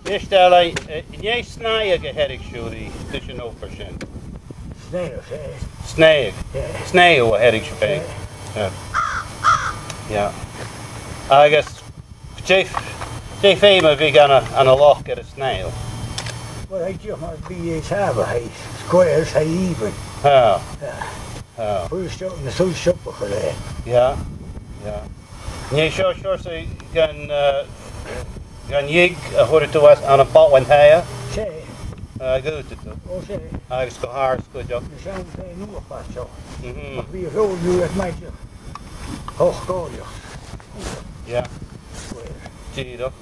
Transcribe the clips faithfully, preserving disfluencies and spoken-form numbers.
Ceist eile, eh, an e snaidheadh a theireadh sibh ri, ris an obair sin? Snaidheadh, eh. Snaidheadh. Eh. Snaidheadh a theireadh sibh fhèin. Eh. Yeah. Yeah. Agus dè, dè am feum a bhiodh ann an, ann an loch air an snaidheadh? Well, I just want to be as hard as square as even. Ah. Yeah. Ah. Full stop, na full stop, eh. Yeah. Yeah. An e seo seòrsa dhen, eh, dhen ghig a chuireadh tu às, ann am bothan an taighe? 'S e. Eh, dh'fhaodadh tu. O, 's e. Agus gu h-àrd cuideachd. Nise, an t-aon uair a bha seo. Mhm. Ach bha e ro dhiubh, math, ochd gòrach. Yeah. Dìreach.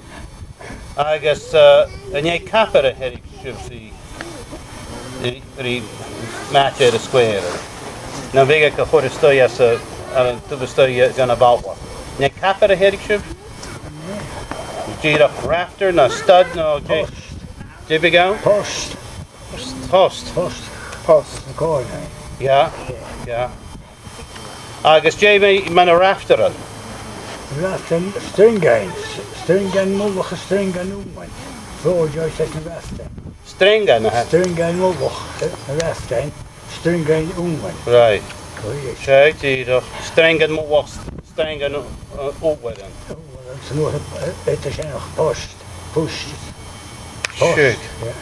Agus, eh, an e cabar a theireadh sibh ri, ri, ri maide air an square? No am biodh e ga chur a-staigh às a, ann an, taobh a-staigh dhen a' bhalla? An e cabar a theireadh sibh? Dìreach rafter no stud no dè, post, dè bhiodh ann? Post. Post. Post. Post. Na còrnair. Yeah, yeah. Agus dè mu, mu na rafteran? Rafteran, stringean, s-, stringean mullach is stringean ùmhain. Ro joist aig na rafteran. Stringean, aha. Stringean mullach, eh, na rafteran, stringean ùmhain. Right. Right. 'S e, dìreach. Stringean mullach, s-, stringean, eh, ùmhain. Ùmhain, 's an uair, eh, eadar sin ach post, post. Post. Siud. Yeah.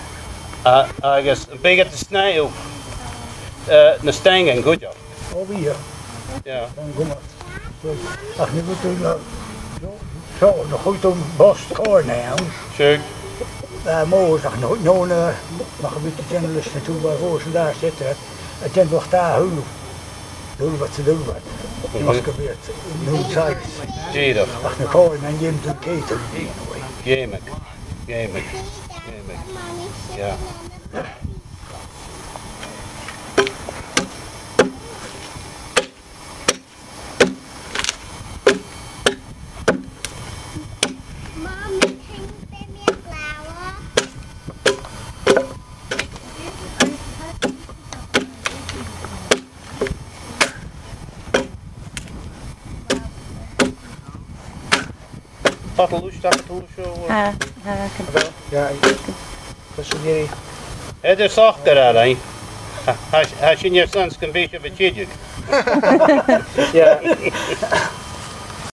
A-, agus am biodh iad a' snaidheadh, eh, na stringean cuideachd? O, bhiodh. Yeah. An cumadh. Ach nuair a bhiodh tu na, seo, nuair a chuireadh tu am post còrnair ann. Sure. Eh, mòr, ach no, no, na, nach biodh tu a' dèanamh leis na two by fours an dà seatar, a' dèanamh dà thaobh. Dùbhart 's a dùbhart. Mhm. Mas gum biodh iad, no size. Dìreach. Ach na còrnair, dh'fheumadh tu ceithir a bhith ann. Dh'fheumadh. Dh'fheumadh. Dh'fheumadh. Yeah. Mommy, can you bring me a flower? Bottle loose, tap it loose, or what? Tha, tha, tha. Yeah, I, that's a very... Eadar socair, a Ryan. Tha, tha, tha sin airson 's gum bi sibh a' tilleadh. Yeah.